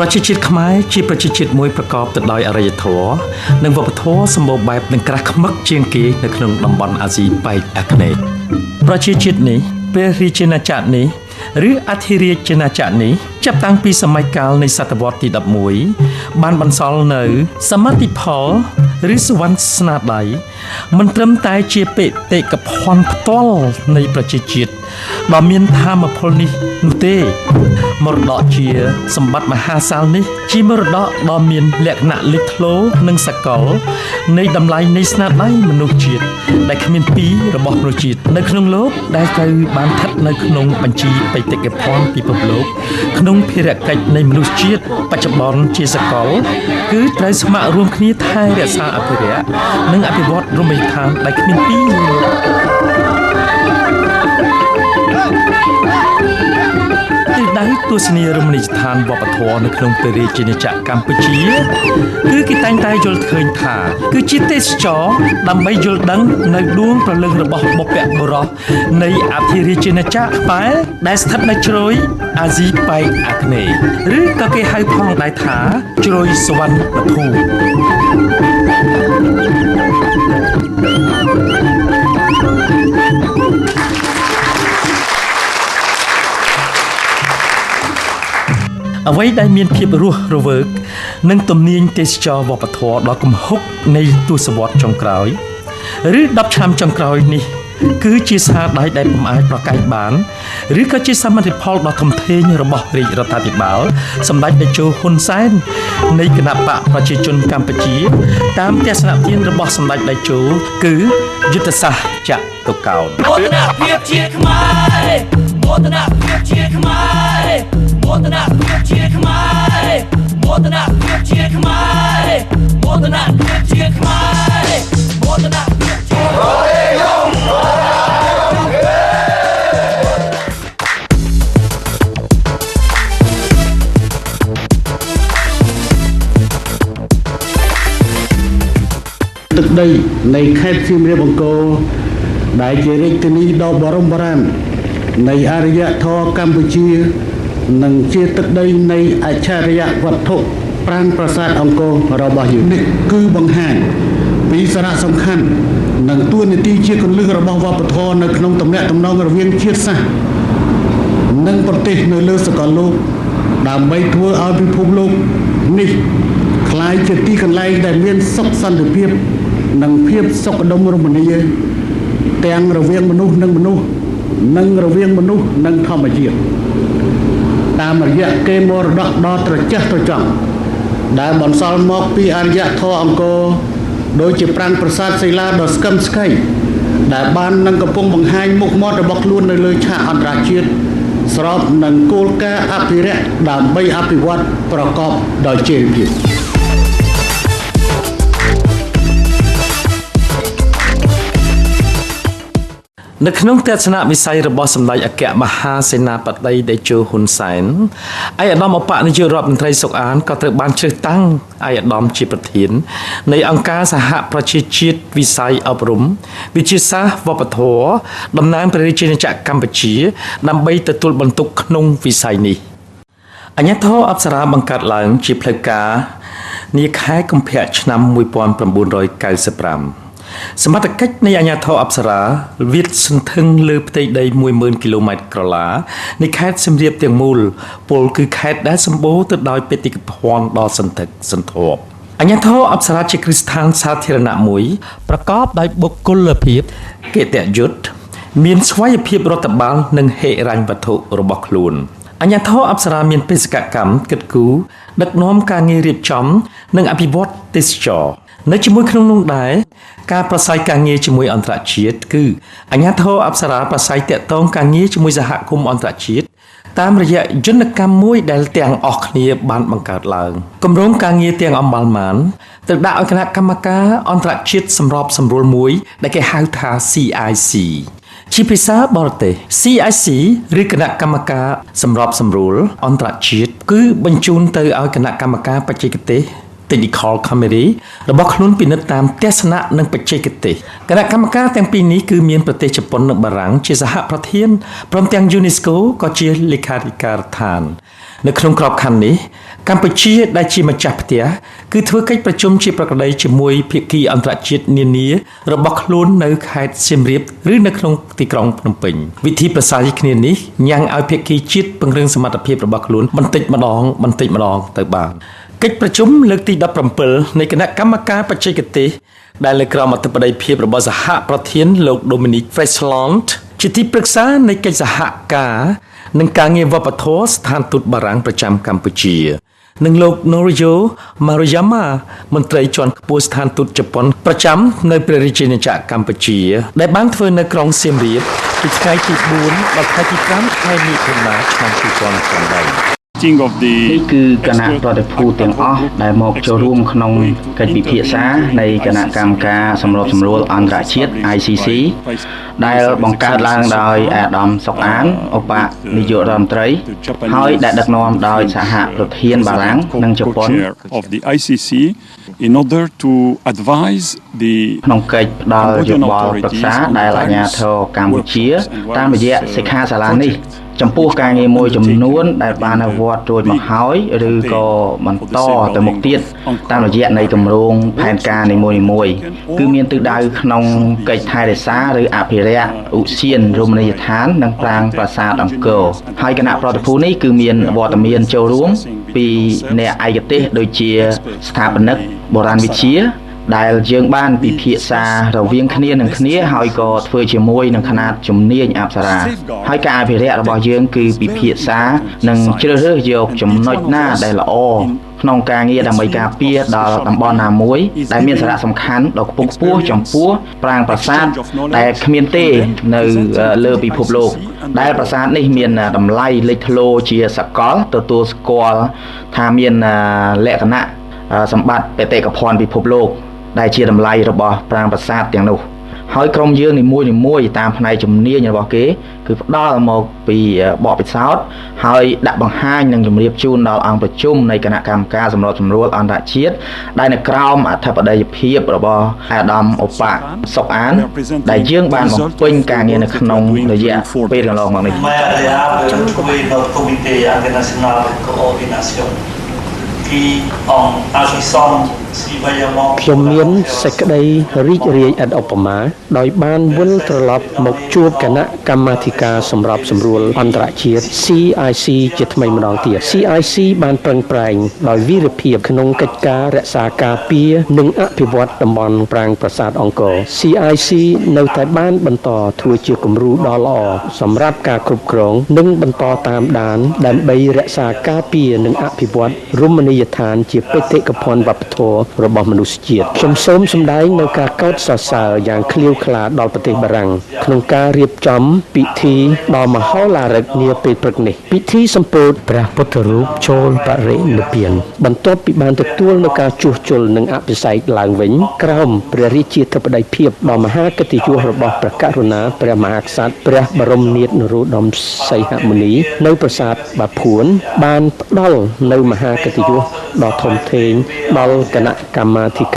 ប្រជាជាតិខ្មែរជាប្រជាជាតិមួយប្រកបទៅដោយអរិយធម៌និងវប្បធម៌សម្បូរបែបនិងក្រាស់ខ្មឹកជាងគេនៅក្នុងតំបន់អាស៊ីប៉ែកអាគ្នេយ៍ប្រជាជាតិនេះព្រះរាជាណាចក្រនេះឬអធិរាជណាចក្រនេះចាប់តាំងពីសម័យកាលនៃសតវត្សទី11បានបន្សល់នៅសមិទ្ធផលឬសុវណ្ណស្នាដៃមិនត្រឹមតែជាបេតិកភណ្ឌផ្ទាល់នៃប្រជាជាតិដ៏មានធម៌ពលនេះនោះទេមរតកជាសម្បត្តិមហាសាលនេះជាមរតកដ៏មានលក្ខណៈលេចធ្លោនិងសកលនៃតម្លៃនៃស្នាដៃមនុស្សជាតិដែលគ្មានពីររបស់មនុស្សជាតិនៅក្នុងលោកដែលត្រូវបានស្ថិតនៅក្នុងបញ្ជីបេតិកភណ្ឌពិភពលោកក្នុងភារកិច្ចនៃមនុស្សជាតិបច្ចុប្បន្នជាសកលគឺត្រូវស្ម័គ្ររួមគ្នាថែរក្សាអភិរក្សនិងអភិវឌ្ឍរមណីយដ្ឋានដែលគ្មានពីរទិសដៅទស្សនីយរមណីយដ្ឋានវប្បធម៌នៅក្នុងព្រះរាជាណាចក្រកម្ពុជាគឺគេតែងតែយល់ឃើញថាគឺជាទេសចរដើម្បីយល់ដឹងនៅដួងព្រលឹងរបស់បុព្វបុរសនៃអធិរាជាណាចក្រខ្មែរដែលស្ថិតនៅជ្រោយអាស៊ីប៉ែកអាគ្នេយ៍ឬក៏គេហៅផងដែរថាជ្រោយសុវណ្ណភូមិអ្វីដែលមានភាពរស់រវើកនិងទំនាញទេសចរវប្បធម៌ដ៏គំហុកនៃទសវត្សរ៍ចុងក្រោយឬ10ឆ្នាំចុងក្រោយនេះគឺជាស្នាដៃដែលពុំអាចប្រកែកបានឬក៏ជាសមិទ្ធផលដ៏ធំធេងរបស់រាជរដ្ឋាភិបាលសម្ដេចតេជោហ៊ុនសែននៃគណបក្សប្រជាជនកម្ពុជាតាមទស្សនវិជ្ជារបស់សម្ដេចតេជោគឺយុទ្ធសាស្ត្រចតុកោណមោទនភាពជាខ្មែរមោទនភាពជាខ្មែរមោទនភាពជាខ្មែរមោទនភាពជាខ្មែរមោទនភាពជាខ្មែរមោទនភាពជាទឹកដីនៃខេត្តសៀមរាបអង្គរដែលជារាជធានីដ៏បរមបុរាណនៃអរិយធម៌កម្ពុជានិងជាទឹកដីនៃអច្ឆរិយវត្ថុប្រាង្គប្រាសាទអង្គររបស់យើងនេះគឺបង្ហាញពីសារៈសំខាន់និងតួនាទីជាគន្លឹះរបស់វប្បធម៌នៅក្នុងទំនាក់ទំនងរវាងជាតិសាសន៍និងប្រទេសនៅលើសកលលោកដើម្បីធ្វើឲ្យពិភពលោកនេះក្លាយជាទីកន្លែងដែលមានសុខសន្តិភាពនិងភាពសុខដុមរមនាទាំងរវាងមនុស្សនិងមនុស្សនិងរវាងមនុស្សនិងធម្មជាតិតាមរយៈគេមរតកដ៏ត្រចះត្រចង់ដែលបន្សល់មកពីអរិយធម៌អង្គរដូចជាប្រាង្គប្រាសាទសិលាដ៏ស្កឹមស្កៃដែលបាននឹងកំពុងបង្ហាញមុខមាត់របស់ខ្លួននៅលើឆាកអន្តរជាតិស្របនឹងគោលការណ៍អភិរក្សដើម្បីអភិវឌ្ឍប្រកបដោយចីរភាពនៅក្នុងទស្សនវិស័យរបស់សម្ដេចអគ្គមហាសេនាបតីតេជោហ៊ុនសែនឯកឧត្តមឧបនាយករដ្ឋមន្ត្រីសុកអានក៏ត្រូវបានជ្រើសតាំងឯកឧត្តមជាប្រធាននៃអង្គការសហប្រជាជាតិវិស័យអប់រំវិទ្យាសាស្ត្រវប្បធម៌តំណាងព្រះរាជាណាចក្រកម្ពុជាដើម្បីទទួលបន្ទុកក្នុងវិស័យនេះអាជ្ញាធរអប្សរាបង្កើតឡើងជាផ្លូវការនាខែកុម្ភៈឆ្នាំ1995សមត្ថកិច្ចនៃអាជ្ញាធរអប្សរាវាទសន្ធឹងលើផ្ទៃដី10000គីឡូម៉ែត្រក្រឡានៃខេត្តសៀមរាបទាំងមូលពលគឺខេត្តដែលសម្បូរទៅដោយបេតិកភណ្ឌដ៏សន្ធឹកសន្ធាប់អាជ្ញាធរអប្សរាជាគ្រឹះស្ថានសាធារណៈមួយប្រកបដោយបុគ្គលភាពកិត្តិយសមានស្វ័យភាពរដ្ឋបាលនិងហិរញ្ញវត្ថុរបស់ខ្លួនអាជ្ញាធរអប្សរាមានបេសកកម្មគិតគូរដឹកនាំការងាររៀបចំនិងអភិវឌ្ឍទេសចរនៅជាមួយក្នុងនោះដែរការប្រស័យការងារជាមួយអន្តរជាតិគឺអាជ្ញាធរអប្សរាប្រស័យតាក់ទងការងារជាមួយសហគមន៍អន្តរជាតិតាមរយៈយន្តកម្មមួយដែលទាំងអស់គ្នាបានបង្កើតឡើងគម្រោងការងារទាំងអំបាលម៉ានត្រូវដាក់ឲ្យគណៈកម្មការអន្តរជាតិសម្របសម្រួលមួយដែលគេហៅថា CIC ជាភាសាបរទេស CIC ឬគណៈកម្មការសម្របសម្រួលអន្តរជាតិគឺបញ្ជូនទៅឲ្យគណៈកម្មការបច្ចេកទេស Technical Committee របស់ខ្លួនពិនិត្យតាមទស្សនៈនិងបច្ចេកទេសគណៈកម្មការទាំងពីរនេះគឺមានប្រទេសជប៉ុននិងបារាំងជាសហប្រធានព្រមទាំង UNESCO ក៏ជាលេខាធិការដ្ឋាន នៅក្នុងក្របខ័ណ្ឌនេះកម្ពុជាដែលជាម្ចាស់ផ្ទះគឺធ្វើកិច្ចប្រជុំជាប្រក្រតីជាមួយភាគីអន្តរជាតិនានារបស់ខ្លួននៅខេត្តសៀមរាបឬនៅក្នុងទីក្រុងភ្នំពេញវិធីប្រសើរគ្នានេះញ៉ាំងឲ្យភាគីជាតិពង្រឹងសមត្ថភាពរបស់ខ្លួនបន្តិចម្ដងបន្តិចម្ដងទៅបានកិច្ចប្រជុំលើកទី17នៃគណៈកម្មការបច្ចេកទេសដែលលើក្រោមអធិបតីភាពរបស់សហប្រធានលោក Dominique Fresland ជាទីប្រឹក្សានៃកិច្ចសហការនិងការងារវប្បធម៌ស្ថានទូតបារាំងប្រចាំកម្ពុជានិងលោក Norio Maruyama មន្ត្រីជាន់ខ្ពស់ស្ថានទូតជប៉ុនប្រចាំនៅព្រះរាជាណាចក្រកម្ពុជាដែលបានធ្វើនៅក្រុងសៀមរាបពីថ្ងៃទី4ដល់ថ្ងៃទី5ខែមិថុនាឆ្នាំ2018នេះគឺគណៈប្រតិភូទាំងអស់ដែលមកចូលរួមក្នុងកិច្ចពិភាក្សានៃគណៈកម្មការសម្របសម្រួលអន្តរជាតិ ICC ដែលបង្កើតឡើងដោយអាដាមសុកអានឧបនាយករដ្ឋមន្ត្រីហើយដែលដឹកនាំដោយសហប្រធានបារាំងនិងជប៉ុន of the ICC in order to advise the ក្នុងកិច្ចផ្ដល់យោបល់ប្រឹក្សាដែលអាជ្ញាធរកម្ពុជាតាមរយៈសិក្ខាសាលានេះចំពោះការងារមួយចំនួនដែលបានអនុវត្តរួចមកហើយឬក៏បន្តទៅមុខទៀតតាមរយៈនៃគម្រោងផែនការនីមួយៗគឺមានទិសដៅក្នុងកិច្ចថែរក្សាឬអភិរក្សឧទ្យានរមណីយដ្ឋាននិងប្រាង្គប្រាសាទអង្គរហើយគណៈប្រតិភូនេះគឺមានវត្តមានចូលរួមពីអ្នកឯកទេសដូចជាស្ថាបនិកបុរាណវិទ្យាដែលយើងបានពិភាក្សារវាងគ្នានឹងគ្នាហើយក៏ធ្វើជាមួយនឹងຂະຫນាតជំនាញអប្សរាហើយការអភិរក្សរបស់យើងគឺពិភាក្សានិងជ្រើសរើសយកចំណុចណាដែលល្អក្នុងការងារដើម្បីការពារដល់តំបន់ណាមួយដែលមានសារៈសំខាន់ដ៏ខ្ពង់ខ្ពស់ចំពោះប្រាង្គប្រាសាទដែលគ្មានទេនៅលើពិភពលោកដែលប្រាសាទនេះមានតម្លៃលេចធ្លោជាសកលទទួលស្គាល់ថាមានលក្ខណៈសម្បត្តិបេតិកភណ្ឌពិភពលោកដែលជាតម្លៃរបស់ប្រាង្គប្រាសាទទាំងនោះហើយក្រុមយើងនីមួយៗតាមផ្នែកជំនាញរបស់គេគឺផ្ដល់មកពីបទពិសោធន៍ហើយដាក់បង្ហាញនិងជម្រាបជូនដល់អង្គប្រជុំនៃគណៈកម្មការសម្របសម្រួលអន្តរជាតិដែលនៅក្រោមអធិបតីភាពរបស់អាដាមឧបសុកអានដែលយើងបានបំពេញការងារនៅក្នុងរយៈពេលកន្លងមកនេះ ខ្ញុំមានសេចក្តីរីករាយឥតឧបមាដោយបានវិលត្រឡប់មកជួបគណៈកម្មាធិការសម្របសម្រួលអន្តរជាតិ CIC ជាថ្មីម្ដងទៀត CIC បានប្រឹងប្រែងដោយវីរភាពក្នុងកិច្ចការរក្សាការពារនិងអភិវឌ្ឍតំបន់ប្រាង្គប្រាសាទអង្គរ CIC នៅតែបានបន្តធ្វើជាគំរូដ៏ល្អសម្រាប់ការគ្រប់គ្រងនិងបន្តតាមដានដើម្បីរក្សាការពារនិងអភិវឌ្ឍរមណីយដ្ឋានជាបេតិកភណ្ឌវប្បធម៌របស់មនុស្សជាតិខ្ញុំសូមសម្ដែងនៅការកោតសរសើរយ៉ាងឃ្លាវខ្លាដល់ប្រទេសបារាំងក្នុងការរៀបចំពិធីដ៏មហោឡារិកនាពេលព្រឹកនេះពិធីសម្ពោធព្រះពុទ្ធរូបចូលបរិនិព្វានបន្ទាប់ពីបានទទួលនៅការជួសជុលនិងអភិសេកឡើងវិញក្រោមព្រះរាជាធិបតីភាពដ៏មហាកិត្តិយសរបស់ព្រះករុណាព្រះមហាក្សត្រព្រះបរមនាថនរោត្តមសីហមុនីនៅប្រាសាទបាភួនបានផ្ដល់នៅមហាកិត្តិយសដ៏ធំធេងដល់គណៈកម្មាធិការ